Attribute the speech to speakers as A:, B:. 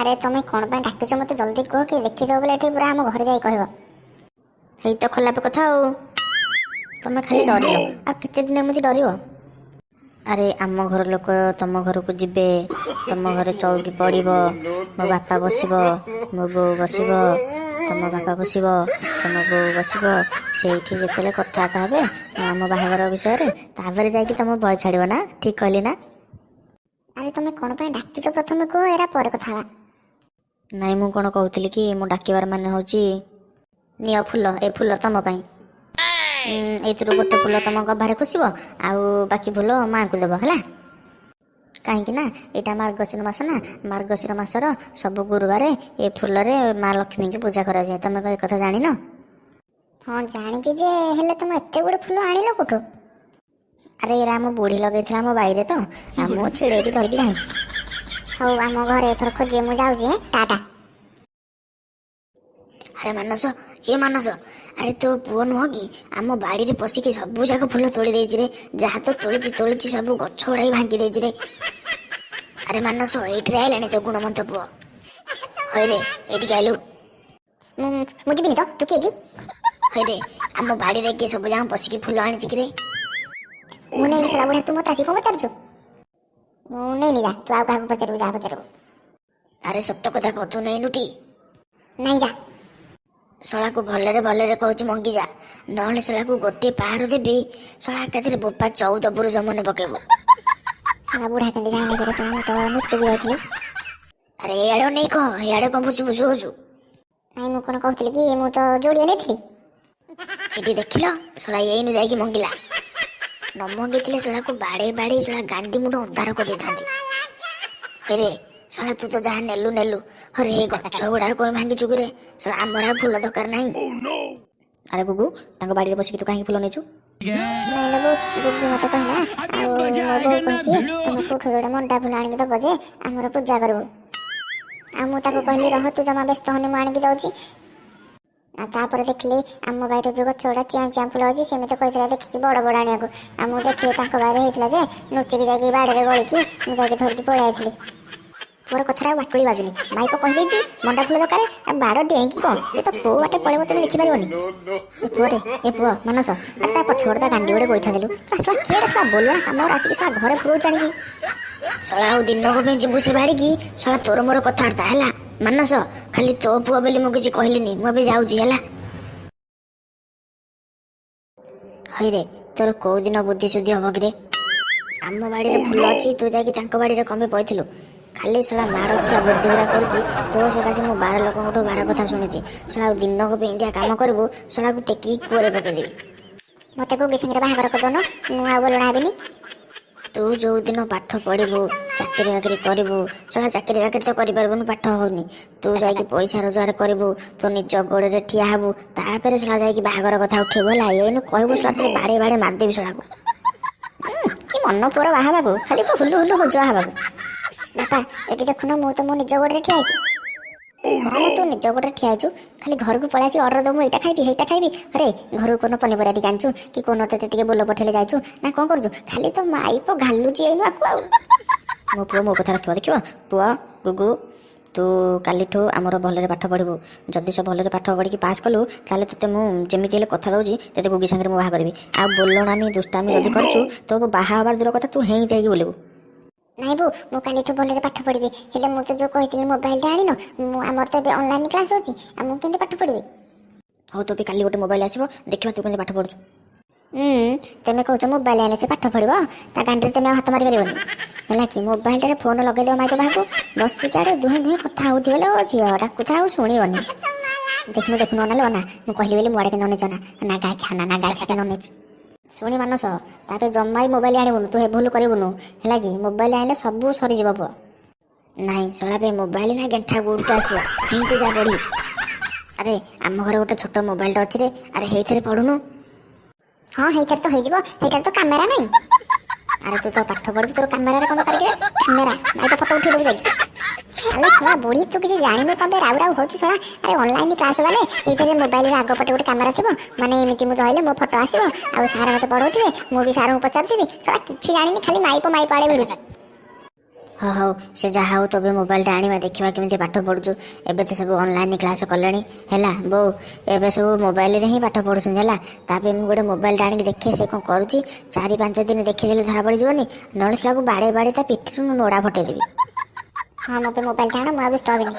A: ଆରେ ତମେ କ'ଣ ପାଇଁ ଡାକିଛ ମୋତେ ଜଲ୍ଦି କୁହ କି ଦେଖିଦେବ ବୋଲେ ଏଠି ପୁରା ଆମ ଘରେ ଯାଇ କହିବ।
B: ହେଇ ତ ଖୋଲାପ କଥା ଆଉ ତମେ ଖାଲି ଡରିଲ, ଆଉ କେତେ ଦିନ ଏମିତି ଡରିବ? ଆରେ ଆମ ଘର ଲୋକ ତମ ଘରକୁ ଯିବେ, ତମ ଘରେ ଚଉକି ପଡ଼ିବ, ମୋ ବାପା ବସିବ, ମୋ ବୋଉ ବସିବ, ତମ ବାପା ବସିବ, ତମ ବୋଉ ବସିବ। ସେଇଠି ଯେତେବେଳେ କଥାବାର୍ତ୍ତା ହେବେ ଆମ ବାହାଘର ବିଷୟରେ, ତାପରେ ଯାଇକି ତମ ଭୟ ଛାଡ଼ିବ ନା? ଠିକ୍ କହିଲି ନା?
A: ଆରେ ତମେ କ'ଣ ପାଇଁ ଡାକିଛ ପ୍ରଥମେ କୁହ, ଏରା ପରେ କଥା ହେବା।
B: ନାଇଁ, ମୁଁ କ'ଣ କହୁଥିଲି କି, ମୁଁ ଡାକିବାର ମାନେ ହେଉଛି, ନିଅ ଫୁଲ, ଏ ଫୁଲ ତମ ପାଇଁ। ଏଇଥିରୁ ଗୋଟେ ଫୁଲ ତମ ଗଭାରେ ଖୋସିବ ଆଉ ବାକି ଫୁଲ ମାଆଙ୍କୁ ଦେବ, ହେଲା? କାହିଁକି ନା ଏଇଟା ମାର୍ଗଶିର ମାସ ନା, ମାର୍ଗଶିର ମାସର ସବୁ ଗୁରୁବାରେ ଏ ଫୁଲରେ ମା ଲକ୍ଷ୍ମୀଙ୍କୁ ପୂଜା କରାଯାଏ। ତମେ ଏ କଥା ଜାଣିନ?
A: ହଁ ଜାଣିଛି ଯେ, ହେଲେ ତମେ ଏତେ ଗୁଡ଼େ ଫୁଲ ଆଣିଲ କୋଉଠୁ?
B: ଆରେ ଏରା ଆମ ବୁଢ଼ୀ ଲଗେଇଥିଲା ଆମ ବାଇରେ ତ, ଆଉ ମୁଁ ଛିଡ଼େଇକି ଧରିକି ଧାଇଁଛି।
A: ହଉ, ଆମ ଘରେ ଏଥର ଖୋଜିବେ, ମୁଁ ଯାଉଛି। ଟାଟା।
B: ଆରେ ମାନସ, ଏ ମାନସ, ଆରେ ତୋ ପୁଅ ନୁହଁ କି ଆମ ବାଡ଼ିରେ ପଶିକି ସବୁ ଯାକ ଫୁଲ ତୋଳି ଦେଇଛି ରେ। ଯାହା ତ ତୋଳିଛି ତୋଳିଛି, ସବୁ ଗଛ ଗୁଡ଼ାକ ଭାଙ୍ଗି ଦେଇଛି ରେ। ଆରେ ମାନସ, ଏଇଠିରେ ଆଇଲାଣି ତୋ ଗୁଣମନ୍ତ ପୁଅ। ହଇରେ, ଏଇଠିକି ଆଇଲୁ।
A: ମୁଁ ଯିବିନି ତ, ତୁ କିଏ କି?
B: ହଇରେ, ଆମ ବାଡ଼ିରେ କିଏ ସବୁ ଯାକ ପଶିକି ଫୁଲ ଆଣିଛି କିରେ?
A: ମୁଁ ନେଇନି ଶଳା ବୁଢ଼ା, ତୁ ମତେ ଆସି କ'ଣ ପଚାରୁଛୁ? ମୁଁ ନେଇନି, ଯା ତୁ ଆଉ କାହାକୁ ପଚାରିବୁ, ଯାହା ପଚାରିବୁ।
B: ଆରେ ସତ କଥା କହ, ତୁ ନେଇନୁଟି?
A: ନାଇଁ, ଯା।
B: ଶଳାକୁ ଭଲରେ ଭଲରେ କହୁଛି ମଙ୍ଗି ଯା, ନହେଲେ ଶଳାକୁ ଗୋଟିଏ ପାହାର ଦେବି, ଶଳା ଏକାଥରେ ବୋପା 14 ପୁରୁଷ ମନେ ପକେଇବୁ।
A: ଶଳା ବୁଢ଼ା କେମିତି ଜାଣିଲେ କିରେ? ଶଳା, ମୁଁ ତ ଲୁଚିକି ଯାଇଥିଲି।
B: ଆରେ ଏଆଡ଼େ ନେଇ କହ, ଏଆଡ଼େ କଣ ଭୁସୁ ଭୁସୁ ହଉଛୁ?
A: ନାଇଁ, ମୁଁ କ'ଣ କହୁଥିଲି କି, ମୁଁ ତ ଯୋଡ଼ିଏ ନେଇଥିଲି।
B: ଏଠି ଦେଖିଲ, ଶଳା ଏଇନୁ ଯାଇକି ମଙ୍ଗିଲା। ନ ମଙ୍ଗିଥିଲେ ଶଳାକୁ ବାଡ଼େଇ ବାଡ଼େଇ ଶଳା ଗାଣ୍ଡି ମୁଣ୍ଡ ଅନ୍ଧାର କରିଦେଇଥାନ୍ତି। ହରେ ଶଳା, ତୁ ତ ଯାହା ନେଲୁ ନେଲୁ, ହରେ ଏ ଗଛ ଗୁଡାକ କଣ ଭାଙ୍ଗିଛୁ କିରେ? ଶଳା, ଆମର ଆଉ ଫୁଲ ଦରକାର ନାହିଁ। ଆରେ ଗୁଗୁ, ତାଙ୍କ ବାଡ଼ିରେ ବସିକି ତୁ କାହିଁକି ଫୁଲ ନେଇଛୁ?
A: ନାଇଁ ଲୋ, ଗୁଗି ମତେ କହିଲା ଆଉ ମୋ ବୋଉ କହିଛି ତମେ କୋଉଠୁ ଯୋଡ଼େ ମଣ୍ଡା ଫୁଲ ଆଣିକି ଦବ ଯେ ଆମର ପୂଜା କରିବୁ। ଆଉ ମୁଁ ତାକୁ କହିଲି, ରହ ତୁ ଜମା ବ୍ୟସ୍ତ ହନି, ମୁଁ ଆଣିକି ଦଉଛି। ଆଉ ତାପରେ ଦେଖିଲି ଆମ ବାଇରେ ଯୋଉ ଗଛ ଗୁଡ଼ା ଚିଆଁ ଚିଆଁ ଫୁଲ ଅଛି, ସେ ମତେ କହିଥିଲା ଦେଖିକି ବଡ଼ ବଡ଼ ଆଣିବାକୁ। ଆଉ ମୁଁ ଦେଖିଲି ତାଙ୍କ ବାଇରେ ହେଇଥିଲା ଯେ ଲୁଚିକି ଯାଇକି ବାଡ଼ିରେ ଗଳିକି ମୁଁ ଯାଇକି ଧରିକି ପଳେଇ ଆସିଲି।
B: ପୁଅର କଥାରେ ଆଉ ବାଟୁଳି ବାଜୁନି। ମାଇପ କହିଦେଇଛି ମଣ୍ଡା ଫୁଲ ଦରକାର, ଆଉ ବାଡ଼ ଡେଇଁକି କଣ ଏ ତ କୋଉ ବାଟେ ପଳେଇବ ତମେ ଦେଖିପାରିବନି। ଏ ପୁଅରେ, ଏ ପୁଅ ମାନସ, ଆରେ ତା ପଛପଟେ ତା ଗାଣ୍ଡି ଗୋଟେ ଗୋଇଠା ଦେଲୁ। ଶଳା କିଏଟା ଶଳା ବୋଲୁଣା କାମ ଆସିକି ଶଳା ଘରେ ପୁରଉଛି ଆଣିକି। ଶଳା, ଆଉ ଦିନକ ପାଇଁ ଯିବୁ ସେ ବାଡ଼ିକି, ଶଳା ତୋର ମୋର କଥାବାର୍ତ୍ତା ହେଲା। ମାନସ, ଖାଲି ତୋ ପୁଅ ବୋଲି ମୁଁ କିଛି କହିଲିନି, ମୁଁ ଏବେ ଯାଉଛି, ହେଲା? ହଇରେ, ତୋର କୋଉ ଦିନ ବୁଦ୍ଧି ଶୁଦ୍ଧି ହବ କିରେ? ଆମ ବାଡ଼ିରେ ଫୁଲ ଅଛି, ତୁ ଯାଇକି ତାଙ୍କ ବାଡ଼ିରେ କଣ ପାଇଁ ପଇଥିଲୁ? ଖାଲି ଶଳା ମାଡ଼ ଖିଆ ବୁଦ୍ଧି ଗୁଡ଼ା କରୁଛି ତୋ ସକାଶେ। ମୁଁ ବାର ଲୋକଙ୍କଠୁ ବାର କଥା ଶୁଣୁଛି। ଶଳା, ଆଉ ଦିନକ ପାଇଁ ଏମିତିଆ କାମ କରିବୁ, ଶଳାକୁ ଟେକିକି କୂଅରେ ପକେଇଦେବି।
A: ମତେ ଗୁଗି ସାଙ୍ଗରେ ବାହାଘର କରିଦଉନ, ମୁଁ ଆଉ ବୋଲଣା ହେବିନି।
B: ତୁ ଯୋଉ ଦିନ ପାଠ ପଢିବୁ, ଚାକିରି ବାକିରି କରିବୁ, ଶଳା ଚାକିରି ବାକିରି ତ କରିପାରିବୁନି, ପାଠ ହଉନି, ତୁ ଯାଇକି ପଇସା ରୋଜଗାର କରିବୁ, ତୋ ନିଜ ଗୋଡ଼ରେ ଠିଆ ହବୁ, ତାପରେ ଶଳା ଯାଇକି ବାହାଘର କଥା ଉଠେଇବୁ, ହେଲା? ଏଇନୁ କହିବୁ ଶଳା ତୋତେ ବାଡ଼େଇ ବାଡ଼େଇ ମାରିଦେବି ଶଳାକୁ। କି ମନ ପୁଅର ବାହା ହେବାକୁ, ଖାଲି ତ ହୁଲୁ ହୁଲୁ ହଉଛୁ ବାହା ହେବାକୁ।
A: ବାପା, ଏଠି ଦେଖୁନ, ମୁଁ ତ ମୋ ନିଜ ଗୋଡ଼ରେ ଠିଆ ହେଇଛି।
B: କଣ ତୁ ନିଜ ଗୋଡ଼ରେ ଠିଆ ହେଇଛୁ? ଖାଲି ଘରକୁ ପଳେଇ ଆସି ଅର୍ଡର ଦବୁ, ମୁଁ ଏଇଟା ଖାଇବି, ହେଇଟା ଖାଇବି। ଆରେ ଘରକୁ କୋଉ ପନିପରିବା ଟିକେ ଆଣିଛୁ କି କୋଉ ତତେ ଟିକେ ବୋଲ ପଠେଇଲେ ଯାଇଛୁ ନା କଣ କରୁଛୁ? ଖାଲି ତ ମାଇପ ଘାଲୁଛି ଏଇନୁ ଆକୁ। ଆଉ ମୋ ପୁଅ ମୋ କଥା ରଖିବ, ଦେଖିବ। ପୁଅ ଗୁଗୁ, ତୁ କାଲିଠୁ ଆମର ଭଲରେ ପାଠ ପଢ଼ିବୁ। ଯଦି ସେ ଭଲରେ ପାଠ ପଢ଼ିକି ପାସ୍ କଲୁ, ତାହେଲେ ତୋତେ ମୁଁ ଯେମିତି ହେଲେ କଥା ଦେଉଛି, ତୋତେ ଗୁଗି ସାଙ୍ଗରେ ମୁଁ ବାହା କରିବି। ଆଉ ବୋଲଣାମି ଦୁଷ୍ଟାମି ଯଦି କରିଛୁ, ତୋ ବାହା ହେବାର ଦୂର କଥା, ତୁ ହେଇଁତେ ହେଇକି ବୁଲିବୁ।
A: ନାଇଁ ବୋଉ, ମୁଁ କାଲିଠୁ ଭଲରେ ପାଠ ପଢ଼ିବି। ହେଲେ ମୁଁ ତ ଯୋଉ କହିଥିଲି ମୋବାଇଲଟା ଆଣିନ, ମୁଁ ଆମର ତ ଏବେ ଅନଲାଇନ୍ କ୍ଲାସ୍ ହେଉଛି, ଆଉ ମୁଁ କେମିତି ପାଠ ପଢ଼ିବି?
B: ହଉ, ତୋ ବି କାଲି ଗୋଟେ ମୋବାଇଲ ଆସିବ, ଦେଖିବା ତୁ କେମିତି ପାଠ ପଢ଼ୁଛୁ। ତମେ କହୁଛ ମୋବାଇଲ ଆଣିଲେ ସେ ପାଠ ପଢ଼ିବ, ତା ଗାଣ୍ଡିରେ ତମେ ଆଉ ହାତ ମାରିପାରିବନି, ହେଲା କି? ମୋବାଇଲଟାରେ ଫୋନ ଲଗେଇଦେବ ମାଇପ ପାଖକୁ, ବସିକି ଆଡ଼େ ଦୁହେଁ ଦୁହେଁ କଥା ହଉଥିବେ। ଲୋ ଝିଅ, ଡାକୁଥା, ଆଉ ଶୁଣିବନି। ଦେଖୁନୁ ଦେଖୁନୁ, ଅନାଲୋ ଅନା, ମୁଁ କହିଲି ବୋଲି ମୁଁ ଆଡ଼େ କେମିତି ଅନେଇଛ ନା? ନାଗା ଖିଆ ନା, ନାଗା ଖିଆ କେମିତି ଅନେଇଛି। ଶୁଣି ମାନସ, ତାପରେ ଜମା ବି ମୋବାଇଲ ଆଣିବୁନୁ, ତୁ ହେ ଭୁଲ କରିବୁନୁ, ହେଲା କି? ମୋବାଇଲ ଆଣିଲେ ସବୁ ସରିଯିବ ପୁଅ। ନାଇଁ ଶଳା ବେ, ମୋବାଇଲ ନା ଗେଣ୍ଠା ଗୁଡ଼ଟା ଆସିବ, ହେନ୍ତି ଯା ପଢ଼ି। ଆରେ ଆମ ଘରେ ଗୋଟେ ଛୋଟ ମୋବାଇଲଟା ଅଛି ରେ, ଆରେ ହେଇଥିରେ ପଢ଼ୁନୁ।
A: ହଁ, ହେଇଥିରେ ତ ହେଇଯିବ, ହେଇଟାରେ ତ କ୍ୟାମେରା ନାହିଁ।
B: ଆରେ ତୁ ତ ପାଠ ପଢ଼ିବୁ, ତୋର କ୍ୟାମେରାରେ କଣ ଦରକାର କିରେ? କ୍ୟାମେରା ମାଇପ ଫଟୋ ଉଠେଇ ଦେବୁ ଯାଇକି।
A: ଆଲୋ ଶଳା ବୁଢ଼ୀ, ତୁ କିଛି ଜାଣିନୁ, କଣ ପାଇଁ ରାଉ ରାଉ ହଉଛୁ ଶଳା? ଆରେ ଅନଲାଇନ୍ କ୍ଲାସ୍ ବାଲେ ଏଇଥିରେ ମୋବାଇଲରେ ଆଗ ପଟେ ଗୋଟେ କ୍ୟାମେରା ଥିବ, ମାନେ ଏମିତି ମୁଁ ଧଇଲେ ମୋ ଫଟୋ ଆସିବ, ଆଉ ସାର୍ ମତେ ପଢ଼ଉଥିବେ, ମୁଁ ବି ସାରଙ୍କୁ ପଚାରୁଥିବି। ଶଳା କିଛି ଜାଣିନି, ଖାଲି ମାଇପ ମାଇପ ଆଡ଼େ ଭିଡୁଛି।
B: ହଁ ହଉ, ସେ ଯାହା ହଉ, ତୋ ବି ମୋବାଇଲଟା ଆଣିବା, ଦେଖିବା କେମିତି ପାଠ ପଢ଼ୁଛୁ। ଏବେ ତ ସବୁ ଅନଲାଇନ୍ କ୍ଲାସ୍ କଲେଣି, ହେଲା ବୋଉ। ଏବେ ସବୁ ମୋବାଇଲରେ ହିଁ ପାଠ ପଢ଼ୁଛନ୍ତି, ହେଲା। ତା ପାଇଁ ମୁଁ ଗୋଟେ ମୋବାଇଲଟା ଆଣିକି ଦେଖେ ସେ କ'ଣ କରୁଛି। 4-5 ଦିନ ଦେଖିଦେଲେ ଧରା ପଡ଼ିଯିବନି? ନହେଲେ ସେଟାକୁ ବାଡ଼େଇ ବାଡ଼େଇ ତା ପିଠିରୁ ମୁଁ ନୋଡ଼ା ଫଟେଇଦେବି।
A: ହଁ, ମୋ ପାଇଁ ମୋବାଇଲଟା ଆଣ, ମୁଁ ଆଉ ଦୁଷ୍ଟ ହେବିନି।